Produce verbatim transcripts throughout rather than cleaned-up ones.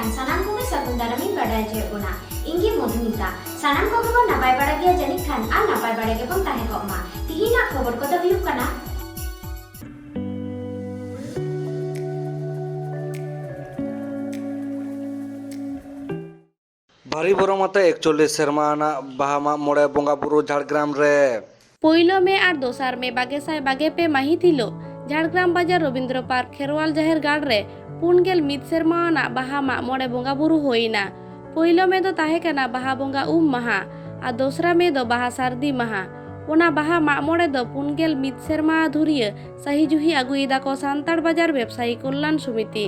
ᱥᱟᱱᱟᱢ ᱠᱚᱜᱮ ᱥᱟᱹᱜᱩᱱ ᱫᱟᱨᱟᱢᱤᱧ ᱵᱟᱰᱟᱭ ᱦᱚᱪᱚᱭᱮᱫ ᱵᱚᱱᱟ᱾ ᱤᱧ ᱜᱮ ᱢᱚᱫᱷᱩᱢᱤᱛᱟ᱾ ᱥᱟᱱᱟᱢ ᱠᱚᱜᱮ ᱵᱚᱱ ᱱᱟᱯᱟᱭ ᱵᱟᱲᱟ ᱜᱮᱭᱟ ᱡᱟᱹᱱᱤᱡ ᱠᱷᱟᱱ, ᱟᱨ ᱱᱟᱯᱟᱭ ᱵᱟᱲᱟ ᱜᱮᱵᱚᱱ ᱛᱟᱦᱮᱸ ᱠᱚᱜ ᱢᱟ᱾ ᱛᱤᱦᱤᱧᱟᱜ ᱠᱷᱚᱵᱚᱨ ᱠᱚᱫᱚ ᱦᱩᱭᱩᱜ ᱠᱟᱱᱟ, ᱵᱷᱟᱹᱨᱤ ᱵᱚᱨᱚᱢ ᱟᱛᱮ ᱮᱠᱪᱚᱞᱞᱤᱥ ᱥᱮᱨᱢᱟ ᱟᱱᱟᱜ ᱵᱟᱦᱟ ᱢᱟᱜ ᱢᱚᱬᱮ ᱵᱚᱸᱜᱟ ᱵᱩᱨᱩ ᱡᱷᱟᱲᱜᱨᱟᱢ ᱨᱮ᱾ ᱯᱳᱭᱞᱳ ᱢᱮ ᱟᱨ ᱫᱚᱥᱟᱨ ᱢᱮ ᱵᱟᱜᱮ ᱥᱟᱭ ᱵᱟᱜᱮ ᱯᱮ ᱢᱟᱹᱦᱤᱛ ᱦᱤᱞᱳᱜ ᱡᱷᱟᱲᱜᱨᱟᱢ ᱵᱟᱡᱟᱨ ᱨᱚᱵᱤᱱᱫᱨᱚ ᱯᱟᱨᱠ ᱠᱷᱮᱨᱣᱟᱞ ᱡᱟᱦᱮᱨ ᱜᱟᱲ ᱨᱮ ᱯᱩᱱ ᱜᱮᱞ ᱢᱤᱫ ᱥᱮᱨᱢᱟ ᱟᱱᱟᱜ ᱵᱟᱦᱟ ᱢᱟᱜ ᱢᱚᱬᱮ ᱵᱚᱸᱜᱟ ᱵᱩᱨᱩ ᱦᱩᱭ ᱮᱱᱟ᱾ ᱯᱳᱭᱞᱳ ᱢᱮ ᱫᱚ ᱛᱟᱦᱮᱸ ᱠᱟᱱᱟ ᱵᱟᱦᱟ ᱵᱚᱸᱜᱟ ᱩᱢ ᱢᱟᱦᱟ ᱟᱨ ᱫᱚᱥᱨᱟ ᱢᱮ ᱫᱚ ᱵᱟᱦᱟ ᱥᱟᱹᱨᱫᱤ ᱢᱟᱦᱟ᱾ ᱚᱱᱟ ᱵᱟᱦᱟ ᱢᱟᱜ ᱢᱚᱬᱮ ᱫᱚ ᱯᱩᱱ ᱜᱮᱞ ᱢᱤᱫ ᱥᱮᱨᱢᱟ ᱫᱷᱩᱨᱤᱭᱟᱹ ᱥᱟᱹᱦᱤ ᱡᱩᱦᱤ ᱟᱹᱜᱩᱭᱮᱫᱟ ᱠᱚ ᱥᱟᱱᱛᱟᱲ ᱵᱟᱡᱟᱨ ᱵᱮᱵᱽᱥᱟᱭᱤ ᱠᱚᱞᱞᱟᱱ ᱥᱚᱢᱤᱛᱤ᱾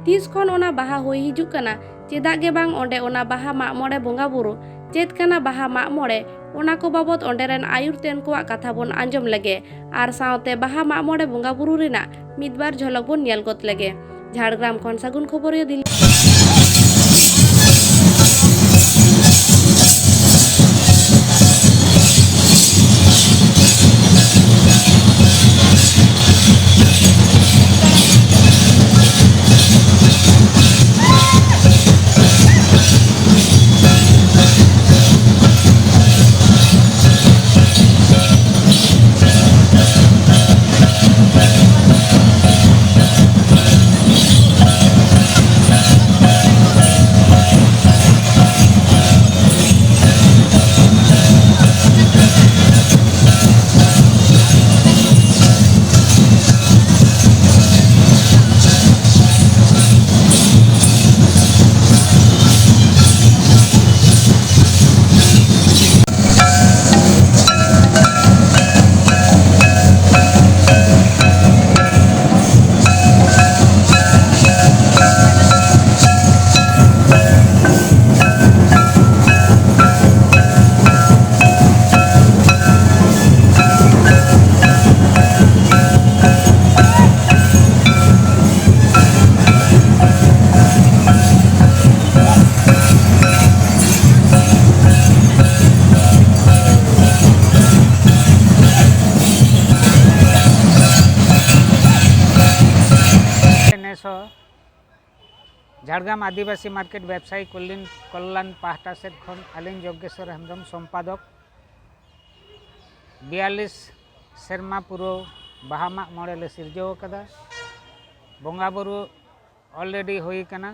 ᱛᱤᱥ ᱠᱷᱚᱱ ᱚᱱᱟ ᱵᱟᱦᱟ ᱦᱩᱭ ᱦᱤᱡᱩᱜ ᱠᱟᱱᱟ, ᱪᱮᱫᱟᱜ ᱜᱮ ᱵᱟᱝ ᱚᱸᱰᱮ ᱚᱱᱟ ᱵᱟᱦᱟ ᱢᱟᱜ ᱢᱚᱬᱮ ᱵᱚᱸᱜᱟ ᱵᱩᱨᱩ, ᱪᱮᱫ ᱠᱟᱱᱟ ᱵᱟᱦᱟ ᱢᱟᱜ ᱢᱚᱬᱮ, ᱚᱱᱟ ᱠᱚ ᱵᱟᱵᱚᱛ ᱚᱸᱰᱮ ᱨᱮᱱ ᱟᱹᱭᱩᱨ ᱛᱮᱱ ᱠᱚᱣᱟᱜ ᱠᱟᱛᱷᱟ ᱵᱚᱱ ᱟᱸᱡᱚᱢ ᱞᱮᱜᱮ ᱟᱨ ᱥᱟᱶᱛᱮ ᱵᱟᱦᱟ ᱢᱟᱜ ᱢᱚᱬᱮ ᱵᱚᱸᱜᱟ ᱵᱩᱨᱩ ᱨᱮᱱᱟᱜ ᱢᱤᱫ ᱵᱟᱨ ᱡᱷᱚᱞᱚᱠ ᱵᱚᱱ ᱧᱮᱞ ᱜᱚᱫ ᱞᱮᱜᱮ᱾ ᱡᱷᱟᱲᱜᱨᱟᱢ ᱠᱷᱚᱱ ᱥᱟᱹᱜᱩᱱ ᱠᱷᱚᱵᱚᱨᱤᱭᱟᱹ ᱫᱤᱞᱤᱯ᱾ ᱡᱷᱟᱲᱜᱨᱟᱢ ᱟᱹᱫᱤᱵᱟᱹᱥᱤ ᱢᱟᱨᱠᱮᱴ ᱵᱮᱵᱽᱥᱟᱭᱤ ᱠᱚᱞᱭᱟᱱ ᱠᱚᱞᱞᱟᱱ ᱯᱟᱦᱴᱟ ᱥᱮᱫ ᱠᱷᱚᱱ ᱟᱹᱞᱤᱧ ᱡᱚᱜᱽᱜᱮᱥᱣᱚᱨ ᱦᱮᱢᱵᱨᱚᱢ, ᱥᱚᱢᱯᱟᱫᱚᱠ, ᱵᱤᱭᱟᱞᱞᱤᱥ ᱥᱮᱨᱢᱟ ᱯᱩᱨᱟᱹᱣ ᱵᱟᱦᱟ ᱢᱟᱜ ᱢᱚᱬᱮ ᱞᱮ ᱥᱤᱨᱡᱟᱹᱣ ᱟᱠᱟᱫᱟ᱾ ᱵᱚᱸᱜᱟ ᱵᱩᱨᱩ already ᱦᱩᱭ ᱟᱠᱟᱱᱟ᱾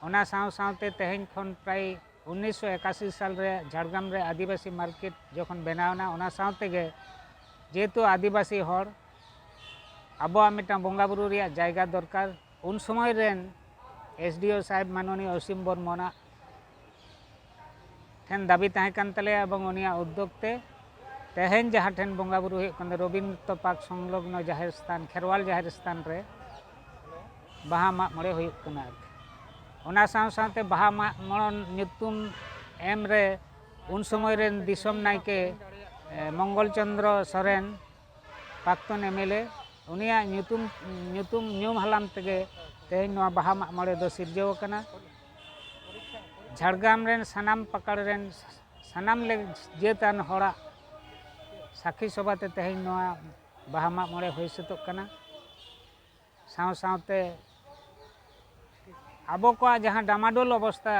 ᱚᱱᱟ ᱥᱟᱶ ᱥᱟᱶᱛᱮ ᱛᱮᱦᱮᱧ ᱠᱷᱚᱱ ᱯᱨᱟᱭ ᱩᱱᱤᱥᱥᱚ ᱮᱠᱟᱥᱤ ᱥᱟᱞ ᱨᱮ ᱡᱷᱟᱲᱜᱨᱟᱢ ᱨᱮ ᱟᱹᱫᱤᱵᱟᱹᱥᱤ ᱢᱟᱨᱠᱮᱴ ᱡᱚᱠᱷᱚᱱ ᱵᱮᱱᱟᱣ ᱮᱱᱟ, ᱚᱱᱟ ᱥᱟᱶ ᱛᱮᱜᱮ ᱡᱮᱦᱮᱛᱩ ᱟᱹᱫᱤᱵᱟᱹᱥᱤ ᱦᱚᱲ ᱟᱵᱚᱣᱟᱜ ᱢᱤᱫᱴᱟᱝ ᱵᱚᱸᱜᱟ ᱵᱩᱨᱩ ᱨᱮᱭᱟᱜ ᱡᱟᱭᱜᱟ ᱫᱚᱨᱠᱟᱨ, ᱩᱱ ᱥᱚᱢᱚᱭ ᱨᱮᱱ ᱮᱥ ᱰᱤ ᱳ ᱥᱟᱦᱮᱵᱽ ᱢᱟᱱᱚᱱᱤᱭᱚ ᱚᱥᱤᱢ ᱵᱚᱨᱢᱚᱱᱟᱜ ᱴᱷᱮᱱ ᱫᱟᱹᱵᱤ ᱛᱟᱦᱮᱸ ᱠᱟᱱ ᱛᱟᱞᱮᱭᱟ ᱮᱵᱚᱝ ᱩᱱᱤᱭᱟᱜ ᱩᱫᱽᱫᱳᱜᱽ ᱛᱮ ᱛᱮᱦᱮᱧ ᱡᱟᱦᱟᱸ ᱴᱷᱮᱱ ᱵᱚᱸᱜᱟ ᱵᱩᱨᱩ ᱦᱩᱭᱩᱜ ᱠᱟᱱᱟ, ᱨᱚᱵᱤᱱᱫᱨᱚ ᱯᱟᱨᱠ ᱥᱚᱝᱞᱚᱜᱽᱱᱚ ᱡᱟᱦᱮᱨ ᱥᱛᱷᱟᱱ, ᱠᱷᱮᱨᱣᱟᱞ ᱡᱟᱦᱮᱨ ᱥᱛᱷᱟᱱ ᱨᱮ ᱵᱟᱦᱟ ᱢᱟᱜ ᱢᱚᱬᱮ ᱦᱩᱭᱩᱜ ᱠᱟᱱᱟ ᱟᱨᱠᱤ᱾ ᱚᱱᱟ ᱥᱟᱶ ᱥᱟᱶᱛᱮ ᱵᱟᱦᱟ ᱢᱟᱜ ᱢᱚᱬᱮ ᱧᱩᱛᱩᱢ ᱮᱢ ᱨᱮ ᱩᱱ ᱥᱚᱢᱚᱭ ᱨᱮᱱ ᱫᱤᱥᱚᱢ ᱱᱟᱭᱠᱮ, ᱮ, ᱢᱚᱝᱜᱚᱞ ᱪᱚᱸᱫᱽᱨᱚ ᱥᱚᱨᱮᱱ, ᱯᱨᱟᱠᱛᱚᱱ ᱮᱢ ᱮᱞ ᱮ, ᱩᱱᱤᱭᱟᱜ ᱧᱩᱛᱩᱢ, ᱧᱩᱛᱩᱢ ᱧᱩᱢ ᱦᱟᱞᱟᱝ ᱛᱮᱜᱮ ᱛᱮᱦᱮᱧ ᱱᱚᱣᱟ ᱵᱟᱦᱟ ᱢᱟᱜ ᱢᱚᱬᱮ ᱫᱚ ᱥᱤᱨᱡᱟᱹᱣ ᱟᱠᱟᱱᱟ᱾ ᱡᱷᱟᱲᱜᱨᱟᱢ ᱨᱮᱱ ᱥᱟᱱᱟᱢ ᱯᱟᱠᱟᱲ ᱨᱮᱱ ᱥᱟᱱᱟᱢ ᱞᱮ-, ᱡᱟᱹᱛᱟᱱ ᱦᱚᱲᱟᱜ ᱥᱟᱹᱠᱷᱤ ᱥᱚᱵᱷᱟ ᱛᱮ ᱛᱮᱦᱮᱧ ᱱᱚᱣᱟ ᱵᱟᱦᱟ ᱢᱟᱜ ᱢᱚᱬᱮ ᱦᱩᱭ ᱥᱟᱹᱛᱚᱜ ᱠᱟᱱᱟ᱾ ᱥᱟᱶ ᱥᱟᱶᱛᱮ ᱟᱵᱚ ᱠᱚᱣᱟᱜ ᱡᱟᱦᱟᱸ ᱰᱟᱢᱟᱰᱳᱞ ᱚᱵᱚᱥᱛᱟ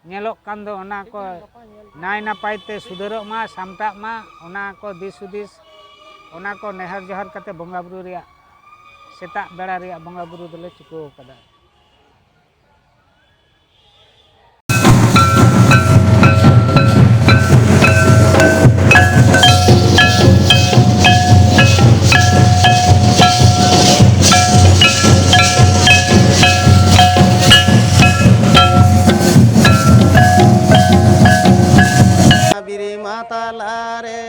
ᱧᱮᱞᱚᱜ ᱠᱟᱱ ᱫᱚ, ᱚᱱᱟ ᱠᱚ ᱱᱟᱭ ᱱᱟᱯᱟᱭ ᱛᱮ ᱥᱩᱫᱷᱟᱹᱨᱚᱜ ᱢᱟ, ᱥᱟᱢᱴᱟᱜ ᱢᱟ, ᱚᱱᱟ ᱠᱚ ᱫᱤᱥ ᱦᱩᱫᱤᱥ, ᱚᱱᱟ ᱠᱚ ᱱᱮᱦᱚᱨ ᱡᱚᱦᱟᱨ ᱠᱟᱛᱮ ᱵᱚᱸᱜᱟ ᱵᱩᱨᱩ ᱨᱮᱭᱟᱜ, ᱥᱮᱛᱟᱜ ᱵᱮᱲᱟ ᱨᱮᱭᱟᱜ ᱵᱚᱸᱜᱟ ᱵᱩᱨᱩ ᱫᱚᱞᱮ ᱪᱩᱠᱟᱹᱣ ᱟᱠᱟᱫᱟ᱾ ᱵᱤᱨᱤᱢᱟ ᱛᱟᱞᱟᱨᱮ,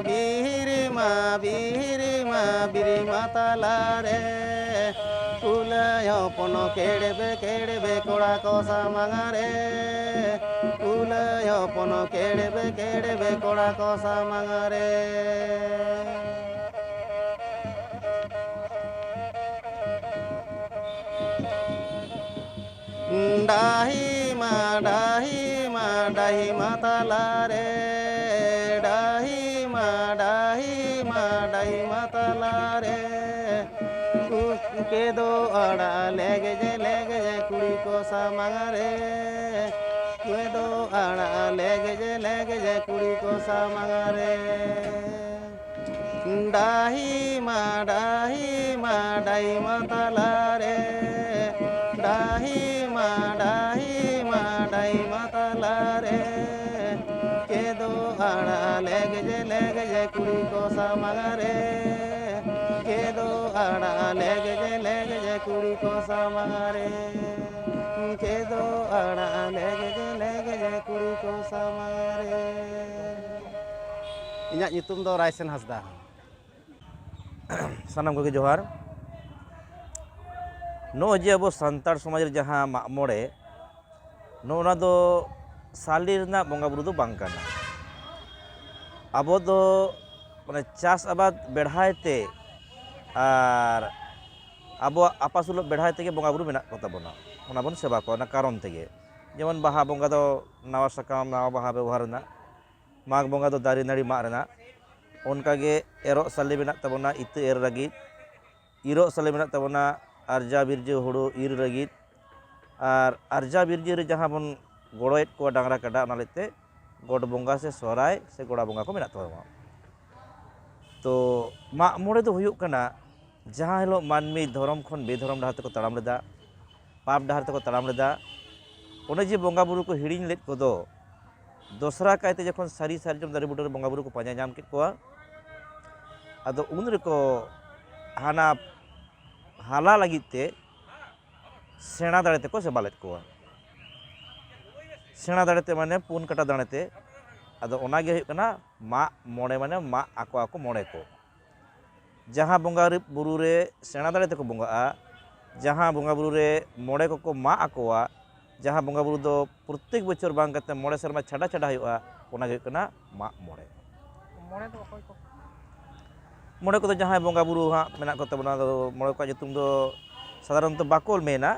ᱵᱤᱨᱤᱢᱟ, ᱵᱤᱨᱤᱢᱟ, ᱵᱤᱨᱤᱢᱟ ᱛᱟᱞᱟᱨᱮ, ᱠᱩᱞᱟᱹᱭ ᱦᱚᱯᱚᱱ ᱠᱮᱲᱵᱮ ᱠᱮᱲᱵᱮ ᱠᱚᱲᱟ ᱠᱚ ᱥᱟᱢᱟᱝ ᱨᱮ, ᱠᱩᱞᱟᱹᱭ ᱦᱚᱯᱚᱱ ᱠᱮᱲᱵᱮ ᱠᱮᱲᱵᱮ ᱠᱚᱲᱟ ᱠᱚ ᱥᱟᱢᱟᱝ ᱨᱮ᱾ ᱰᱟᱹᱦᱤ ᱢᱟ, ᱰᱟᱹᱦᱤ ᱢᱟ, ᱰᱟᱹᱦᱤ ᱢᱟ ᱛᱟᱞᱟᱨᱮ, ᱰᱟᱹᱦᱤ ᱢᱟ, ᱰᱟᱹᱦᱤ ᱢᱟ, ᱰᱟᱹᱦᱤ ᱢᱟ ᱛᱟᱞᱟᱨᱮ, ᱩᱱᱠᱮ ᱫᱚ ᱟᱲᱟᱜ ᱞᱮᱜᱮᱡᱮ ᱞᱮᱜᱮᱡᱮ ᱠᱩᱲᱤ ᱠᱚ ᱥᱟᱢᱟᱝ ᱨᱮ, ᱠᱩᱲᱤ ᱫᱚ ᱟᱲᱟᱜ ᱞᱮᱜᱮᱡᱮ ᱞᱮᱜᱮᱡᱮ ᱠᱩᱲᱤ ᱠᱚ ᱥᱟᱢᱟᱝ ᱨᱮ᱾ ᱰᱟᱹᱦᱤ ᱢᱟ ᱰᱟᱹᱦᱤ ᱢᱟ ᱰᱟᱹᱦᱤ ᱢᱟ ᱛᱟᱞᱟᱨᱮ, ᱰᱟᱹᱦᱤ ᱢᱟ ᱰᱟᱹᱦᱤ ᱢᱟ ᱰᱟᱹᱦᱤ ᱢᱟ ᱛᱟᱞᱟᱨᱮ, ᱠᱮᱫᱚ ᱟᱲᱟᱜ ᱞᱮᱜᱮᱡᱮ ᱞᱮᱜᱮᱡᱮ ᱠᱩᱲᱤ ᱠᱚ ᱥᱟᱢᱟᱝ ᱨᱮ, ᱠᱮᱫᱚ ᱟᱲᱟᱜ ᱞᱮᱜᱮᱡᱮ ᱞᱮᱜᱮᱡᱮ ᱠᱩᱲᱤ ᱠᱚ ᱥᱟᱢᱟᱝ ᱨᱮ, ᱠᱮᱫᱚ ᱟᱲᱟᱜ ᱞᱮᱜᱮᱡᱮ ᱞᱮᱜᱮᱡᱮ ᱠᱩᱲᱤ ᱠᱚ ᱥᱟᱢᱟᱝ ᱨᱮ᱾ ᱤᱧᱟᱹᱜ ᱧᱩᱛᱩᱢ ᱫᱚ ᱨᱟᱭᱥᱮᱱ ᱦᱟᱸᱥᱫᱟ᱾ ᱥᱟᱱᱟᱢ ᱠᱚᱜᱮ ᱡᱚᱦᱟᱨ᱾ ᱱᱚᱜᱼᱚᱭ ᱡᱮ ᱟᱵᱚ ᱥᱟᱱᱛᱟᱲ ᱥᱚᱢᱟᱡᱽ ᱨᱮ ᱡᱟᱦᱟᱸ ᱢᱟᱜ ᱢᱚᱬᱮ, ᱱᱚᱜᱼᱚ ᱱᱚᱣᱟ ᱫᱚ ᱥᱟᱞᱤ ᱨᱮᱱᱟᱜ ᱵᱚᱸᱜᱟ ᱵᱩᱨᱩ ᱫᱚ ᱵᱟᱝ ᱠᱟᱱᱟ᱾ ᱟᱵᱚ ᱫᱚ ᱢᱟᱱᱮ ᱪᱟᱥ ᱟᱵᱟᱫ ᱵᱮᱲᱦᱟᱭ ᱛᱮ ᱟᱨ ᱟᱵᱚᱣᱟᱜ ᱟᱯᱟᱥᱩᱞᱚᱜ ᱵᱮᱲᱦᱟᱭ ᱛᱮᱜᱮ ᱵᱚᱸᱜᱟ ᱵᱩᱨᱩ ᱢᱮᱱᱟᱜ ᱠᱚ ᱛᱟᱵᱚᱱᱟ, ᱚᱱᱟ ᱵᱚᱱ ᱥᱮᱵᱟ ᱠᱚᱣᱟ ᱚᱱᱟ ᱠᱟᱨᱚᱱ ᱛᱮᱜᱮ᱾ ᱡᱮᱢᱚᱱ ᱵᱟᱦᱟ ᱵᱚᱸᱜᱟ ᱫᱚ ᱱᱟᱣᱟ ᱥᱟᱠᱟᱢ, ᱱᱟᱣᱟ ᱵᱟᱦᱟ ᱵᱮᱵᱚᱦᱟᱨ ᱨᱮᱱᱟᱜ, ᱢᱟᱜᱽ ᱵᱚᱸᱜᱟ ᱫᱚ ᱫᱟᱨᱮ ᱱᱟᱹᱲᱤ ᱢᱟᱜ ᱨᱮᱱᱟᱜ, ᱚᱱᱠᱟᱜᱮ ᱮᱨᱚᱜ ᱥᱟᱞᱮ ᱢᱮᱱᱟᱜ ᱛᱟᱵᱚᱱᱟ ᱤᱛᱟᱹ ᱮᱨ ᱞᱟᱹᱜᱤᱫ, ᱤᱨᱚᱜ ᱥᱟᱞᱮ ᱢᱮᱱᱟᱜ ᱛᱟᱵᱚᱱᱟ ᱟᱨᱡᱟᱣ ᱵᱤᱨᱡᱟᱹᱣ ᱦᱩᱲᱩ ᱤᱨ ᱞᱟᱹᱜᱤᱫ, ᱟᱨ ᱟᱨᱡᱟᱣ ᱵᱤᱨᱡᱟᱹᱣ ᱨᱮ ᱡᱟᱦᱟᱸ ᱵᱚᱱ ᱜᱚᱲᱚᱭᱮᱫ ᱠᱚᱣᱟ ᱰᱟᱝᱨᱟ ᱠᱟᱰᱟ, ᱚᱱᱟ ᱞᱟᱹᱜᱤᱫ ᱛᱮ ᱜᱚᱰ ᱵᱚᱸᱜᱟ ᱥᱮ ᱥᱚᱦᱨᱟᱭ ᱥᱮ ᱜᱚᱲᱟ ᱵᱚᱸᱜᱟ ᱠᱚ ᱢᱮᱱᱟᱜ ᱛᱟᱵᱚᱱᱟ᱾ ᱛᱚ ᱢᱟᱜ ᱢᱚᱬᱮ ᱫᱚ ᱦᱩᱭᱩᱜ ᱠᱟᱱᱟ ᱡᱟᱦᱟᱸ ᱦᱤᱞᱳᱜ ᱢᱟᱹᱱᱢᱤ ᱫᱷᱚᱨᱚᱢ ᱠᱷᱚᱱ ᱵᱮᱫᱷᱚᱨᱚᱢ ᱰᱟᱦᱟᱨ ᱛᱮᱠᱚ ᱛᱟᱲᱟᱢ ᱞᱮᱫᱟ, ᱯᱟᱯ ᱰᱟᱦᱟᱨ ᱛᱮᱠᱚ ᱛᱟᱲᱟᱢ ᱞᱮᱫᱟ, ᱚᱱᱮ ᱡᱮ ᱵᱚᱸᱜᱟ ᱵᱩᱨᱩ ᱠᱚ ᱦᱤᱲᱤᱧ ᱞᱮᱫ ᱠᱚᱫᱚ, ᱫᱚᱥᱨᱟ ᱠᱟᱭᱛᱮ ᱡᱚᱠᱷᱚᱱ ᱥᱟᱹᱨᱤ ᱥᱟᱨᱡᱚᱢ ᱫᱟᱨᱮ ᱵᱩᱴᱟᱹ ᱨᱮ ᱵᱚᱸᱜᱟ ᱵᱩᱨᱩ ᱠᱚ ᱯᱟᱸᱡᱟ ᱧᱟᱢ ᱠᱮᱫ ᱠᱚᱣᱟ, ᱟᱫᱚ ᱩᱱ ᱨᱮᱠᱚ ᱦᱟᱱᱟ ᱦᱟᱞᱟ ᱞᱟᱹᱜᱤᱫ ᱛᱮ ᱥᱮᱬᱟ ᱫᱟᱲᱮ ᱛᱮᱠᱚ ᱥᱮᱵᱟ ᱞᱮᱫ ᱠᱚᱣᱟ᱾ ᱥᱮᱬᱟ ᱫᱟᱲᱮ ᱛᱮ ᱢᱟᱱᱮ ᱯᱩᱱ ᱠᱟᱴᱟ ᱫᱟᱲᱮ ᱛᱮ᱾ ᱟᱫᱚ ᱚᱱᱟ ᱜᱮ ᱦᱩᱭᱩᱜ ᱠᱟᱱᱟ ᱢᱟᱜ ᱢᱚᱬᱮ, ᱢᱟᱱᱮ ᱢᱟᱜ ᱟᱠᱚᱣᱟ ᱠᱚ ᱢᱚᱬᱮ ᱠᱚ᱾ ᱡᱟᱦᱟᱸ ᱵᱚᱸᱜᱟ ᱨᱮ, ᱵᱩᱨᱩ ᱨᱮ ᱥᱮᱬᱟ ᱫᱟᱲᱮ ᱛᱮᱠᱚ ᱵᱚᱸᱜᱟᱜᱼᱟ, ᱡᱟᱦᱟᱸ ᱵᱚᱸᱜᱟ ᱵᱩᱨᱩ ᱨᱮ ᱢᱚᱬᱮ ᱠᱚᱠᱚ ᱢᱟᱜ ᱟᱠᱚᱣᱟ, ᱡᱟᱦᱟᱸ ᱵᱚᱸᱜᱟ ᱵᱩᱨᱩ ᱫᱚ ᱯᱨᱚᱛᱮᱠ ᱵᱚᱪᱷᱚᱨ ᱵᱟᱝ ᱠᱟᱛᱮ ᱢᱚᱬᱮ ᱥᱮᱨᱢᱟ ᱪᱷᱟᱰᱟ ᱪᱷᱟᱰᱟ ᱦᱩᱭᱩᱜᱼᱟ, ᱚᱱᱟ ᱜᱮ ᱦᱩᱭᱩᱜ ᱠᱟᱱᱟ ᱢᱟᱜ ᱢᱚᱬᱮ᱾ ᱢᱚᱬᱮ ᱫᱚ ᱚᱠᱚᱭ ᱠᱚ? ᱢᱚᱬᱮ ᱠᱚᱫᱚ ᱡᱟᱦᱟᱸᱭ ᱵᱚᱸᱜᱟ ᱵᱩᱨᱩ ᱦᱟᱸᱜ ᱢᱮᱱᱟᱜ ᱠᱚ ᱛᱟᱵᱚᱱᱟ, ᱟᱫᱚ ᱢᱚᱬᱮ ᱠᱚᱣᱟᱜ ᱧᱩᱛᱩᱢ ᱫᱚ ᱥᱟᱫᱷᱟᱨᱚᱱᱛᱚ ᱵᱟᱠᱚ ᱢᱮᱱᱟ,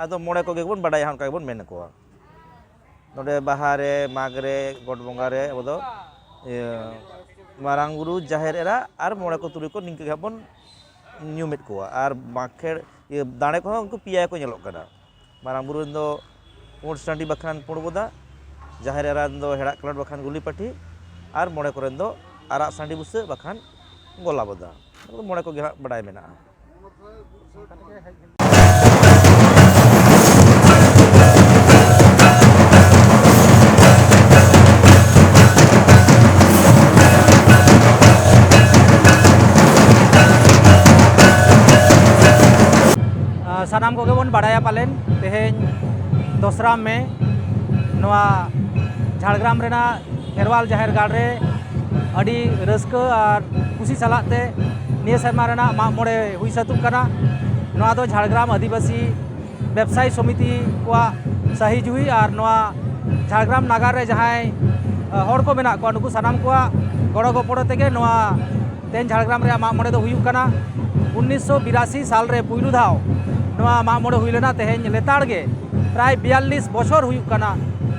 ᱟᱫᱚ ᱢᱚᱬᱮ ᱠᱚᱜᱮ ᱵᱚᱱ ᱵᱟᱰᱟᱭᱟ ᱦᱟᱸᱜ, ᱚᱱᱠᱟ ᱜᱮᱵᱚᱱ ᱢᱮᱱ ᱠᱚᱣᱟ᱾ ᱱᱚᱰᱮ ᱵᱟᱦᱟ ᱨᱮ, ᱢᱟᱜᱽ ᱨᱮ, ᱜᱚᱰ ᱵᱚᱸᱜᱟ ᱨᱮ ᱟᱵᱚ ᱫᱚ ᱤᱭᱟᱹ ᱢᱟᱨᱟᱝ ᱵᱩᱨᱩ, ᱡᱟᱦᱮᱨ ᱮᱨᱟ ᱟᱨ ᱢᱚᱬᱮ ᱠᱚ ᱛᱩᱨᱩᱭ ᱠᱚ ᱱᱤᱝᱠᱟᱹ ᱜᱮ ᱦᱟᱸᱜ ᱵᱚᱱ ᱧᱩᱢᱮᱫ ᱠᱚᱣᱟ᱾ ᱟᱨ ᱵᱟᱸᱠᱷᱮᱲ, ᱤᱭᱟᱹ, ᱫᱟᱲᱮ ᱠᱚᱦᱚᱸ ᱩᱱᱠᱩ ᱯᱮᱭᱟ ᱠᱚ ᱧᱮᱞᱚᱜ ᱠᱟᱱᱟ᱾ ᱢᱟᱨᱟᱝ ᱵᱩᱨᱩ ᱨᱮᱱ ᱫᱚ ᱯᱩᱸᱰ ᱥᱟᱺᱰᱤ ᱵᱟᱠᱷᱟᱱ ᱯᱩᱸᱰ ᱵᱚᱫᱟ, ᱡᱟᱦᱮᱨ ᱮᱨᱟ ᱨᱮᱱ ᱫᱚ ᱦᱮᱲᱟᱜ ᱠᱞᱟᱴ ᱵᱟᱠᱷᱟᱱ ᱜᱩᱞᱤ ᱯᱟᱹᱴᱷᱤ, ᱟᱨ ᱢᱚᱬᱮ ᱠᱚᱨᱮᱱ ᱫᱚ ᱟᱨᱟᱜ ᱥᱟᱺᱰᱤ ᱵᱩᱥᱟᱹᱜ ᱵᱟᱠᱷᱟᱱ ᱜᱚᱞᱟ ᱵᱚᱫᱟ᱾ ᱢᱚᱬᱮ ᱠᱚᱜᱮ ᱦᱟᱸᱜ ᱵᱟᱰᱟᱭ ᱢᱮᱱᱟᱜᱼᱟ᱾ ᱥᱟᱱᱟᱢ ᱠᱚᱜᱮ ᱵᱚᱱ ᱵᱟᱲᱟᱭᱟ ᱯᱟᱞᱮᱱ, ᱛᱮᱦᱮᱧ ᱫᱚᱥᱨᱟ ᱢᱮ, ᱱᱚᱣᱟ ᱡᱷᱟᱲᱜᱨᱟᱢ ᱨᱮᱱᱟᱜ ᱠᱷᱮᱨᱣᱟᱞ ᱡᱟᱦᱮᱨ ᱜᱟᱲ ᱨᱮ ᱟᱹᱰᱤ ᱨᱟᱹᱥᱠᱟᱹ ᱟᱨ ᱠᱩᱥᱤ ᱥᱟᱞᱟᱜ ᱛᱮ ᱱᱤᱭᱟᱹ ᱥᱮᱨᱢᱟ ᱨᱮᱱᱟᱜ ᱢᱟᱜ ᱢᱚᱬᱮ ᱦᱩᱭ ᱥᱟᱹᱛᱚᱜ ᱠᱟᱱᱟ᱾ ᱱᱚᱣᱟ ᱫᱚ ᱡᱷᱟᱲᱜᱨᱟᱢ ᱟᱹᱫᱤᱵᱟᱹᱥᱤ ᱵᱮᱵᱽᱥᱟᱭᱤ ᱥᱚᱢᱤᱛᱤ ᱠᱚᱣᱟᱜ ᱥᱟᱹᱦᱤ ᱡᱩᱦᱤ ᱟᱨ ᱱᱚᱣᱟ ᱡᱷᱟᱲᱜᱨᱟᱢ ᱱᱟᱜᱟᱨ ᱨᱮ ᱡᱟᱦᱟᱸᱭ, ᱟ, ᱦᱚᱲ ᱠᱚ ᱢᱮᱱᱟᱜ ᱠᱚᱣᱟ, ᱱᱩᱠᱩ ᱥᱟᱱᱟᱢ ᱠᱚᱣᱟᱜ ᱜᱚᱲᱚ ᱜᱚᱯᱚᱲᱚ ᱛᱮᱜᱮ ᱱᱚᱣᱟ ᱛᱮᱦᱮᱧ ᱡᱷᱟᱲᱜᱨᱟᱢ ᱨᱮᱭᱟᱜ ᱢᱟᱜ ᱢᱚᱬᱮ ᱫᱚ ᱦᱩᱭᱩᱜ ᱠᱟᱱᱟ᱾ ᱩᱱᱤᱥᱥᱚ ᱵᱤᱨᱟᱥᱤ ᱥᱟᱞ ᱨᱮ ᱯᱩᱭᱞᱩ ᱫᱷᱟᱣ ᱱᱚᱣᱟ ᱢᱟᱜ ᱢᱚᱬᱮ ᱦᱩᱭ ᱞᱮᱱᱟ᱾ ᱛᱮᱦᱮᱧ ᱞᱮᱛᱟᱲ ᱜᱮ ᱯᱨᱟᱭ ᱵᱤᱭᱟᱞᱞᱤᱥ ᱵᱚᱪᱷᱚᱨ ᱦᱩᱭᱩᱜ ᱠᱟᱱᱟ᱾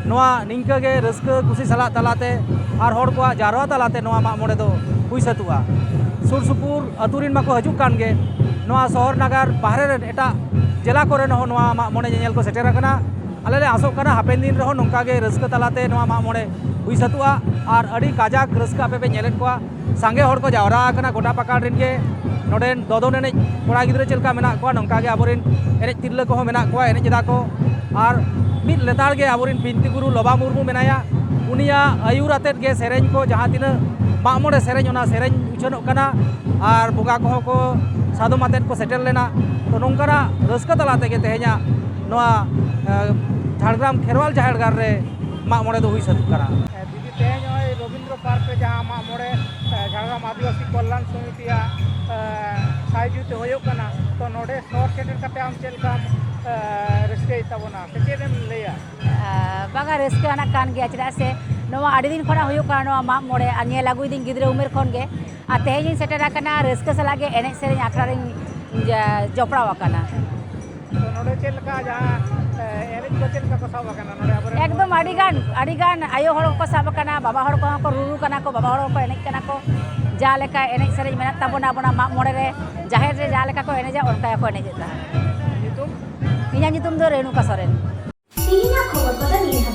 ᱱᱚᱣᱟ ᱱᱤᱝᱠᱟᱹ ᱜᱮ ᱨᱟᱹᱥᱠᱟᱹ ᱠᱩᱥᱤ ᱥᱟᱞᱟᱜ ᱛᱟᱞᱟᱛᱮ ᱟᱨ ᱦᱚᱲ ᱠᱚᱣᱟᱜ ᱡᱟᱨᱣᱟ ᱛᱟᱞᱟᱛᱮ ᱱᱚᱣᱟ ᱢᱟᱜ ᱢᱚᱬᱮ ᱫᱚ ᱦᱩᱭ ᱥᱟᱹᱛᱩᱜᱼᱟ᱾ ᱥᱩᱨ ᱥᱩᱯᱩᱨ ᱟᱹᱛᱩ ᱨᱤᱱ ᱢᱟᱠᱚ ᱦᱤᱡᱩᱜ ᱠᱟᱱ ᱜᱮ, ᱱᱚᱣᱟ ᱥᱚᱦᱚᱨ ᱱᱟᱜᱟᱨ ᱵᱟᱦᱨᱮ ᱨᱮᱱ ᱮᱴᱟᱜ ᱡᱮᱞᱟ ᱠᱚᱨᱮᱱ ᱦᱚᱸ ᱱᱚᱣᱟ ᱢᱟᱜ ᱢᱚᱬᱮ ᱧᱮᱧᱮᱞ ᱠᱚ ᱥᱮᱴᱮᱨ ᱟᱠᱟᱱᱟ᱾ ᱟᱞᱮ ᱞᱮ ᱟᱥᱚᱜ ᱠᱟᱱᱟ ᱦᱟᱯᱮᱱ ᱫᱤᱱ ᱨᱮᱦᱚᱸ ᱱᱚᱝᱠᱟ ᱜᱮ ᱨᱟᱹᱥᱠᱟᱹ ᱛᱟᱞᱟᱛᱮ ᱱᱚᱣᱟ ᱢᱟᱜ ᱢᱚᱬᱮ ᱦᱩᱭ ᱥᱟᱹᱛᱩᱜᱼᱟ᱾ ᱟᱨ ᱟᱹᱰᱤ ᱠᱟᱡᱟᱠ ᱨᱟᱹᱥᱠᱟᱹ ᱟᱯᱮ ᱯᱮ ᱧᱮᱞᱮᱫ ᱠᱚᱣᱟ, ᱥᱟᱸᱜᱮ ᱦᱚᱲ ᱠᱚ ᱡᱟᱣᱨᱟ ᱟᱠᱟᱱᱟ ᱜᱚᱴᱟ ᱯᱟᱠᱟᱲ ᱨᱮᱱ ᱜᱮ᱾ ᱱᱚᱰᱮᱱ ᱫᱚᱫᱚᱱ ᱮᱱᱮᱡ ᱠᱚᱲᱟ ᱜᱤᱫᱽᱨᱟᱹ ᱪᱮᱫ ᱞᱮᱠᱟ ᱢᱮᱱᱟᱜ ᱠᱚᱣᱟ, ᱱᱚᱝᱠᱟ ᱜᱮ ᱟᱵᱚᱨᱮᱱ ᱮᱱᱮᱡ ᱛᱤᱨᱞᱟᱹ ᱠᱚᱦᱚᱸ ᱢᱮᱱᱟᱜ ᱠᱚᱣᱟ, ᱮᱱᱮᱡ ᱮᱫᱟ ᱠᱚ᱾ ᱟᱨ ᱢᱤᱫ ᱞᱮᱛᱟᱲ ᱜᱮ ᱟᱵᱚᱨᱮᱱ ᱵᱤᱱᱛᱤ ᱜᱩᱨᱩ ᱞᱚᱵᱟ ᱢᱩᱨᱢᱩ ᱢᱮᱱᱟᱭᱟ, ᱩᱱᱤᱭᱟᱜ ᱟᱹᱭᱩᱨ ᱟᱛᱮᱫ ᱜᱮ ᱥᱮᱨᱮᱧ ᱠᱚ, ᱡᱟᱦᱟᱸ ᱛᱤᱱᱟᱹᱜ ᱢᱟᱜ ᱢᱚᱬᱮ ᱥᱮᱨᱮᱧ, ᱚᱱᱟ ᱥᱮᱨᱮᱧ ᱩᱪᱷᱟᱹᱱᱚᱜ ᱠᱟᱱᱟ᱾ ᱟᱨ ᱵᱚᱸᱜᱟ ᱠᱚᱦᱚᱸ ᱠᱚ ᱥᱟᱫᱚᱢ ᱟᱛᱮᱫ ᱠᱚ ᱥᱮᱴᱮᱨ ᱞᱮᱱᱟ᱾ ᱛᱚ, ᱱᱚᱝᱠᱟᱱᱟᱜ ᱨᱟᱹᱥᱠᱟᱹ ᱛᱟᱞᱟ ᱛᱮᱜᱮ ᱛᱮᱦᱮᱧᱟᱜ ᱱᱚᱣᱟ, ᱮ, ᱡᱷᱟᱲᱜᱨᱟᱢ ᱠᱷᱮᱨᱣᱟᱞ ᱡᱟᱦᱮᱨ ᱜᱟᱲ ᱨᱮ ᱢᱟᱜ ᱢᱚᱬᱮ ᱫᱚ ᱦᱩᱭ ᱥᱟᱹᱛᱚᱜ ᱠᱟᱱᱟ᱾ ᱮ, ᱫᱤᱫᱤ, ᱛᱮᱦᱮᱧ ᱱᱚᱜᱼᱚᱭ ᱨᱚᱵᱤᱱᱫᱨᱚ ᱯᱟᱨᱠ ᱨᱮ ᱡᱟᱦᱟᱸ ᱢᱟᱜ ᱢᱚᱬᱮ, ᱮ, ᱡᱷᱟᱲᱜᱨᱟᱢ ᱟᱹᱫᱤᱵᱟᱹᱥᱤ ᱠᱚᱞᱭᱟᱱ ᱥᱚᱢᱤᱛᱤᱭᱟᱜ, ᱮ, ᱥᱟᱭᱡᱩᱛ ᱦᱩᱭᱩᱜ ᱠᱟᱱᱟ, ᱛᱚ, ᱱᱚᱰᱮ ᱥᱚᱦᱚᱨ ᱥᱮᱴᱮᱨ ᱠᱟᱛᱮ ᱟᱢ ᱪᱮᱫ ᱞᱮᱠᱟᱢ, ᱮ, ᱨᱟᱹᱥᱠᱟᱹᱭᱮᱫ ᱛᱟᱵᱚᱱᱟ, ᱥᱮ ᱪᱮᱫ ᱮᱢ ᱞᱟᱹᱭᱟ? ᱮ, ᱵᱟᱝᱟ, ᱨᱟᱹᱥᱠᱟᱹ ᱟᱱᱟᱜ ᱠᱟᱱ ᱜᱮᱭᱟ, ᱪᱮᱫᱟᱜ ᱥᱮ ᱱᱚᱣᱟ ᱟᱹᱰᱤ ᱫᱤᱱ ᱠᱷᱚᱱᱟᱜ ᱦᱩᱭᱩᱜ ᱠᱟᱱᱟ ᱱᱚᱣᱟ ᱢᱟᱜ ᱢᱚᱬᱮ, ᱟᱨ ᱧᱮᱞ ᱟᱹᱜᱩᱭᱮᱫᱟᱹᱧ ᱜᱤᱫᱽᱨᱟᱹ ᱩᱢᱮᱨ ᱠᱷᱚᱱ ᱜᱮ, ᱟᱨ ᱛᱮᱦᱮᱧ ᱤᱧ ᱥᱮᱴᱮᱨ ᱟᱠᱟᱱᱟ, ᱨᱟᱹᱥᱠᱟᱹ ᱥᱟᱞᱟᱜ ᱜᱮ ᱮᱱᱮᱡ ᱥᱮᱨᱮᱧ ᱟᱠᱷᱲᱟ ᱨᱤᱧ ᱡᱟ-, ᱡᱚᱯᱲᱟᱣ ᱟᱠᱟᱱᱟ᱾ ᱛᱚ, ᱱᱚᱰᱮ ᱪᱮᱫ ᱞᱮᱠᱟ ᱡᱟᱦᱟᱸ, ᱮ, ᱮᱱᱮᱡ ᱠᱚ ᱪᱮᱫ ᱞᱮᱠᱟ ᱠᱚ ᱥᱟᱵ ᱟᱠᱟᱱᱟ ᱱᱚᱰᱮ ᱟᱵᱚᱨᱮᱱ? ᱮᱠᱫᱚᱢ ᱟᱹᱰᱤ ᱜᱟᱱ, ᱟᱹᱰᱤ ᱜᱟᱱ ᱟᱭᱳ ᱦᱚᱲ ᱠᱚᱠᱚ ᱥᱟᱵ ᱟᱠᱟᱱᱟ, ᱵᱟᱵᱟ ᱦᱚᱲ ᱠᱚᱦᱚᱸ ᱠᱚ ᱨᱩᱨᱩ ᱠᱟᱱᱟ ᱠᱚ, ᱵᱟᱵᱟ ᱦᱚᱲ ᱦᱚᱸᱠᱚ ᱮᱱᱮᱡ ᱠᱟᱱᱟ ᱠᱚ᱾ ᱡᱟᱦᱟᱸ ᱞᱮᱠᱟ ᱮᱱᱮᱡ ᱥᱮᱨᱮᱧ ᱢᱮᱱᱟᱜ ᱛᱟᱵᱚᱱᱟ ᱟᱵᱚᱱᱟᱜ ᱢᱟᱜ ᱢᱚᱬᱮ ᱨᱮ, ᱡᱟᱦᱮᱨ ᱨᱮ ᱡᱟᱦᱟᱸ ᱞᱮᱠᱟ ᱠᱚ ᱮᱱᱮᱡᱟ, ᱚᱱᱠᱟ ᱜᱮᱠᱚ ᱮᱱᱮᱡᱮᱫ ᱛᱟᱦᱮᱸᱫ᱾ ᱤᱧᱟᱹᱜ ᱧᱩᱛᱩᱢ ᱫᱚ ᱨᱮᱱᱩᱠᱟ ᱥᱚᱨᱮᱱ᱾ ᱛᱮᱦᱮᱧᱟᱜ ᱠᱷᱚᱵᱚᱨ ᱠᱚᱫᱚ ᱱᱤᱭᱟᱹ